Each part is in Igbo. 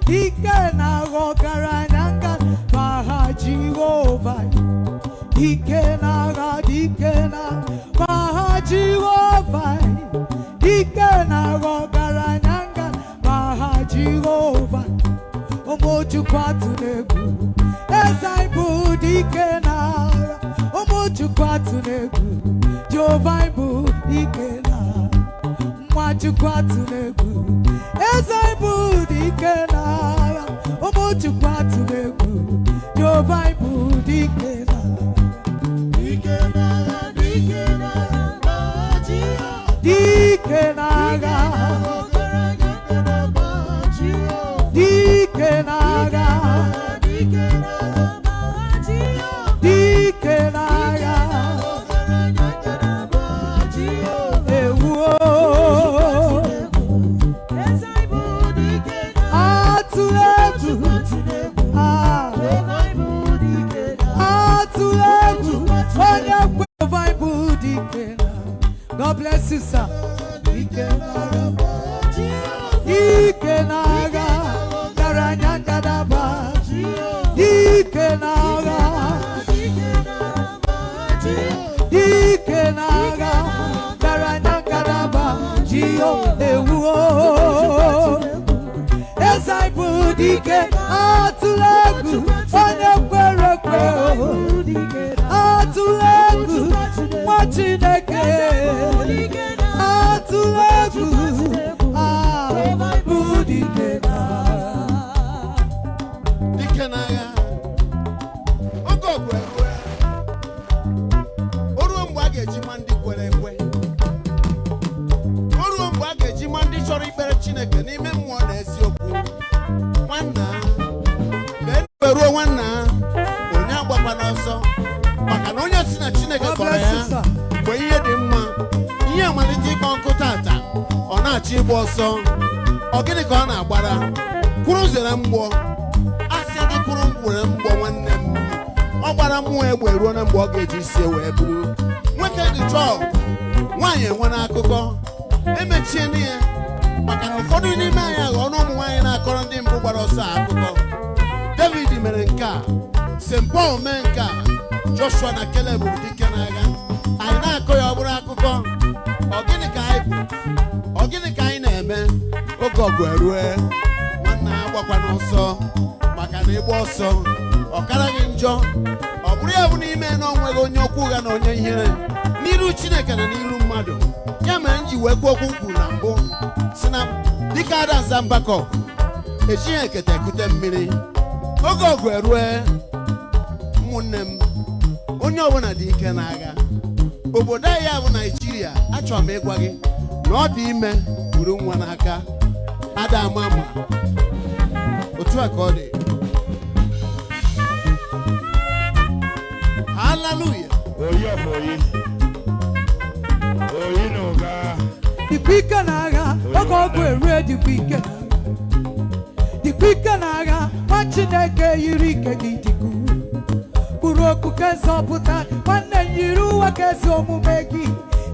Dike n'agha, ọgaranya nga n'aha Jehova. Dike n'agha, dike na n'aha Jehova. Dike n'agha, ọgaranya nga n'aha Jehova. Ụmụchukwu, atụla egwu. Eze anyị bụ dike n'agha. Ụmụchukwu, atụla egwu. Jehova anyị bụ dike n'agha. Nwachukwu, atụla egwu. Eze anyị bụ dike n'agha. Ụmụchukwu, atụla egwu. Jehova anyị bụ dike n'agha. Dike n'agha, dike n'agha, n'aha Jehova. Dike n'agha. Ọgaranya n'aha Jehova. Dike n'agha. Dike n'agha, n'aha Jehova. Dike n'agha. Ọgaranya n'aha Jehova. Ewuo. Eze anyị bụ dike n'agha. Atụla egwu. Ah. Jehova anyị bụ dike n'agha. Atụla egwu, onye kwe. Jehova anyị bụ dike n'agha. God bless you, sir. Dike n'agha. Dike n'agha, garanya ngadaba. Dike n'agha. Dike n'agha, garanya ngadaba. Jio ewuo. Eze anyị bụ dike. Atụla egwu, onye kwere ekwe o. Atụla egwu, nwa Chineke. Atụla egwu. Ah, bụ dike n'agha. Dike n'agha, oge ọgụ erue. O ruo mgbe a ga-eji ma ndị kwere ekwe. O ruo mgbe a ga-eji ma ndị chọrọ ikpere Chineke n'ime mmụọ na eziokwu. Nwanna, lee, mgbe ruo, nwanna, onye agbakwa n'ọsọ, maka na onye si na Chineke God kpọrọ bless ya you, sir. mgbe ihe dị mma, ihe amalite ịkpọ nkụ tata, ọ na-achọ ịgba ọsọ. Ọ gịnị ka ọ na-agbara? Kwuru zere mgbọ. Asị gị kwuru were mgbọ. Nwanne m, ọ gbara mmụọ egbe ruo na mgbe ọ ga-eji isi wee buru nwoke dị chọọ nwaanyị enwe n'akụkọ emechiena ya, maka na ụfọdụ n'ime anyị aghọọ na ụmụ nwaanyị na-akọrọ ndị mbụ gbara ọsọ a akụkọ. David mere nke a, St Paul mee nke a, Joshua na Caleb bụ dike n'agha. Anyị na-akọ ya, ọ bụrụ akụkọ. Ọ gịnị ka anyị bụ? Ọ gịnị ka anyị na-eme? Oge ọgụ erue, nwanna, agbakwa n'ọsọ, maka na ịgba ọsọ ọ kara gị njọ. Ọ bụrụ ya bụ n'ime na o nweghị onye okwu ụgha na onye ihere n'iru Chineke na n'iru mmadụ. Ya mere m ji wee kwuo okwu m kwuru na mbụ, si na dịka ada nza mbakọ ejighị ekete ekute mmiri. Oge ọgụ erue, ụmụnne m, onye ọbụla dị ike n'agha. Obodo anyị a bụ Naijiria, achọrọ m ịgwa gị na ọ dị ime buru nwa n'aka ada ama ama. Otu a ka ọ dị. Haleluya. Oyi of oyi. Oyi na ụga. Dịkwa ike n'agha, oge ọgụ erue. Dịkwa ike n'agha, dịkwa ike n'agha, nwa Chineke. Yiri ike gị dịka uwe kpụrụ okwu ke nzọpụta. Nwanne m, yiri uwe ka ezi omume gị.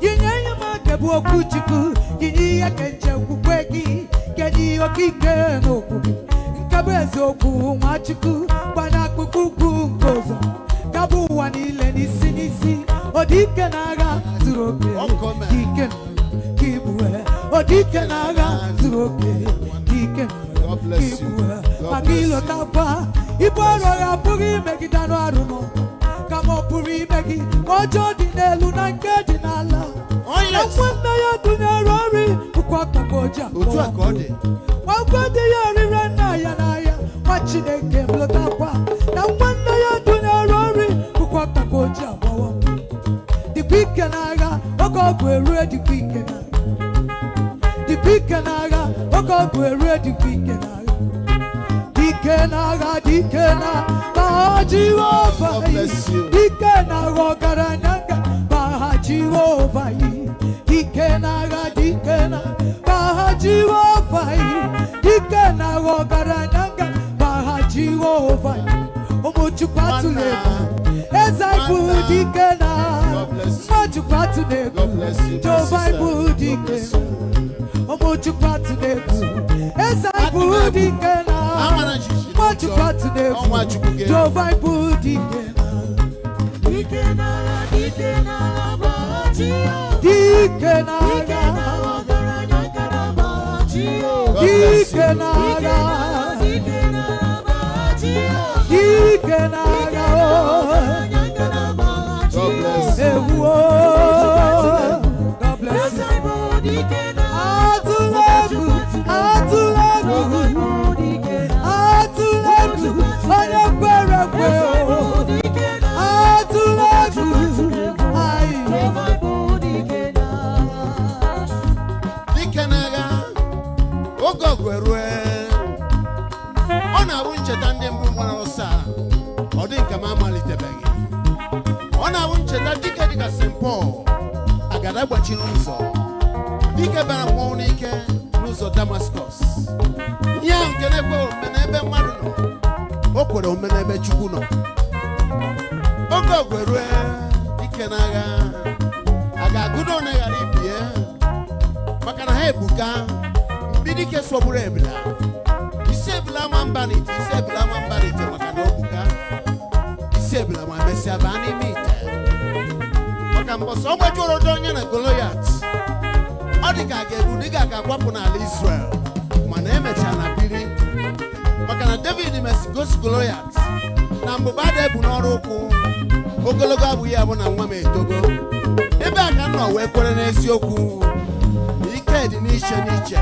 Yinye ihe ma nke bụ okwu Chukwu. Yinye ihe ke nche okwukwe gị. Kenye ihe okike n'okwu gị nke bụ eziokwu. Nwachukwu, gbanye akpụkpọ ụkwụ nke ụzọ gabụ ụwa niile n'isi n'isi. Ọ dị ike n'agha zuru oke. Ọkọ mere. Ike ka ibue. Ọ dị ike n'agha zuru oke. Ike God bless you. ka ibue. God Maka bless you. ịlọtakwa ibu ọrụ ya abụghị imegide anụ arụ nọ, kama ọ pụrụ ime gị ka ọjọọ dị n'elu na nke dị n'ala. Oh, Na yes. nwanne ya dụnyere ọrị bụkwa akpakọ oji. Otu a ka ọ dị. Nwa dị ya rire nna ya n'ahịa. Nwa Chineke m, lọtakwa na nwanne ya dụnyere ọrị bụkwa akpakọ oji agbawa. Dịkwa ike n'agha, oge ọgụ erue. Dịkwa ike n'agha, dịkwa ike n'agha, oge ọgụ erue. Dịkwa ike n'agha, dike n'agha, dike na n'aha Jehova. God bless you. Dike n'agha, ọgaranya nga n'aha Jehova. Dike n'agha, dike na n'aha Jehova. Dike n'agha, ọgaranya nga n'aha Jehova. Ụmụchukwu, atụla egwu. Eze anyị bụ Nwanna. dike na God bless you. Nwachukwu, atụla egwu. God bless you, my Jehova sister. bụ God dike. bless you. Ụmụ Chukwu atụla egwu. Eze anyị bụ dike na Amara jijiji. Nwa Chukwu atụla egwu. Ọnwa Chukwu ga-eru. Jehova bụ dike na Dike n'agha, dike n'agha bụ agha Jehova. dike Dike n'agha. n'agha, ọgaranya ngalaba Jehova. God bless Dike you. n'agha. Dike n'agha bụ agha Jehova. Dike n'agha o. Ọgaranya ngalaba God bless you. Ewuo. God bless Eze you. anyị bụ dike n'agha. Atụla egwu, atụla egwu, Jehova bụ dike n'agha. atụla egwu, onye kwere ekwe Eze anyị o. bụ dike n'agha. Atụla egwu, ayi. Jehova bụ dike n'agha. Dike n'agha, oge ọgụ erue, ọ na-abụ ncheta ndị mbụ gbara ọsọ a, ọ dị nke m amalitebeghị. Ọ na-abụ ncheta dike dịka St. Paul, agada gbachiri ụzọ, dike bara mmọnwụ n'ike n'ụzọ Damascus. Ihe ahụ nke na-ekweghị omume n'ebe mmadụ nọ, o kwere omume n'ebe Chukwu nọ. Oge ọgụ erue, dike n'agha, a ga-agụdo one ghara ibie, maka na ha ebuka. Mbi dike sọgburu ebila, isi ebila ama mba n'ite, isi ebila ama mba n'ite, maka na o buka. Isi ebila ma mesịa baa n'ime ite, maka mbọsọ ọ gbajuru ụdọ onye na Goliat, ọ dị ka a ga-egbu, dị ka a ga-akwapụ n'ala Israel, mana emechaa na biri, maka na David mesi gosi Goliat na mbụba ada ebu n'ọrụ ụkwụ ogologo abụghị ya bụ na nwa m etogo. Ebe a ka m nọ wee kwere n'eziokwu na ike dị n'iche n'iche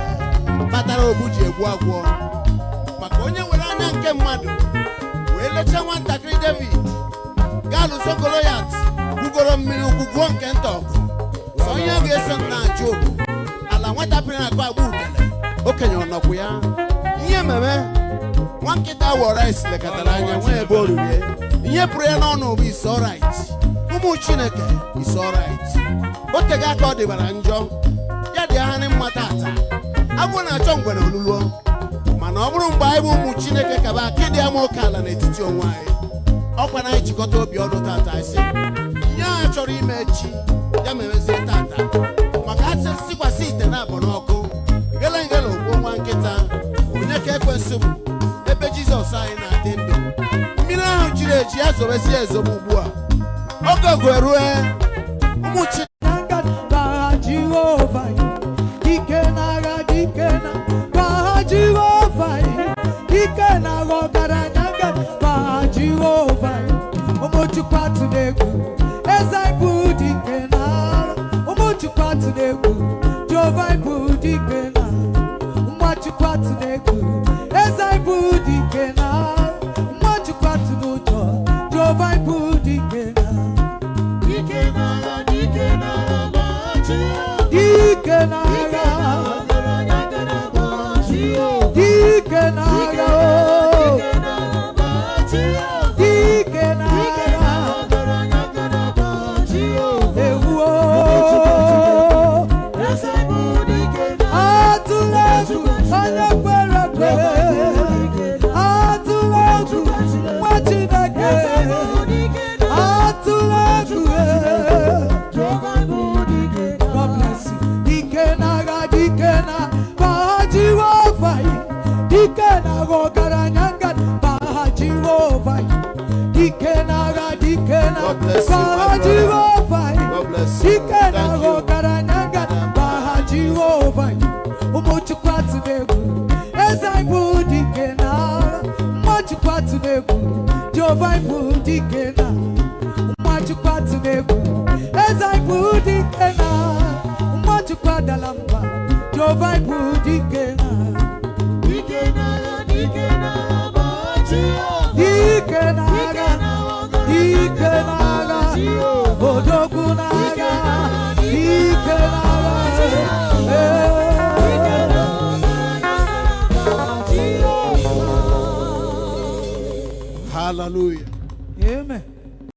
kpatara ogbu ji egbu agwọ, maka onye nwere anya nke mmadụ wee lechaa nwatakịrị David gaa lụso Goliat gwugoro mmiri ukwu gwuo nke nta ọgụ. Sọ onye ga-eso nna ajụ obu ala nwata pịrị akụ agba udele okenye ọnọkwụ ya ihe mere nwa nkịta wọ rice lekọtara anya nwee ebe o ruru ya. Ihe pụrụ ya n'ọnụ bụ "Is alright." Ụmụ Chineke, is alright. O tego aka ọ dịbara njọ, ya dị agharị mma tata. Agwọ na-achọ ngwere oluluo, mana ọ bụrụ mgbe anyị bụ ụmụ Chineke kaba akịdị ama oke ala n'etiti onwe anyị, ọkwa na anyị jikọta obi ọnụ tata, anyị sị ihe a chọrọ ime echi ya merezie tata, maka asị sikwasị ite na-abọ n'ọkụ ngele ngele ogbuo nwa nkịta. Onye ka ekwensị bụ ebe Jizọs anyị na-adị ndụ? Mmiri ahụ jiri eji ya zobezie ezobe ugbu a. Oge ogu erue, ụmụ Chineke. N'agha Jehova, dike n'agha, dike na n'agha Jehova, dike n'agha, ọgaranya n'agha Jehova. Ụmụ Chukwu atụla egwu, eze anyị bụ dike n'agha. Ụmụ Chukwu atụla egwu, Jehova bụ dike na nwa Chukwu atụla egwu, eze anyị bụ dike na nwa Chukwu atụla ụjọ, Jehova bụ dike na Dike n'agha, dike n'agha bụ agha Jehova. Dike Dike n'agha. n'agha, ọgaranya ngalaba Jehova. Dike n'agha o. Dike n'agha bụ agha Jehova. Dike Dike n'agha. n'agha, ọgaranya ngalaba Jehova. Ewuo. Eze bụ dike n'agha. Atụla egwu, onye kwere ekwe. Atụla egwu, nwa Chineke. Eze bụ dike n'agha. Atụla egwu. Jehova bụ dike God n'agha. bless you. Dike n'agha, dike na baha Jehova. Dike n'agha, ọgaranya baha Jehova. Dike n'agha, dike na God bless you, my baha brother. Jehova. God bless you. Dike Thank n'agha, you. ọgaranya baha Jehova. Ụmụ Chukwu atụla egwu, eze anyị bụ dike na nwa Chukwu atụla egwu, Jehova bụ dike na nwa Chukwu atụla egwu, eze anyị bụ dike na nwa Chukwu adala mba, Jehova bụ dike na Dike n'agha, dike n'agha bụ agha Jehova. Dike Dike n'agha, n'agha, ọgaranya dike ngalaba n'agha, Jehova. odogwu n'agha, dike n'agha, ee. Dike n'agha, ọgaranya ngalaba Jehova. Hallelujah. Amen.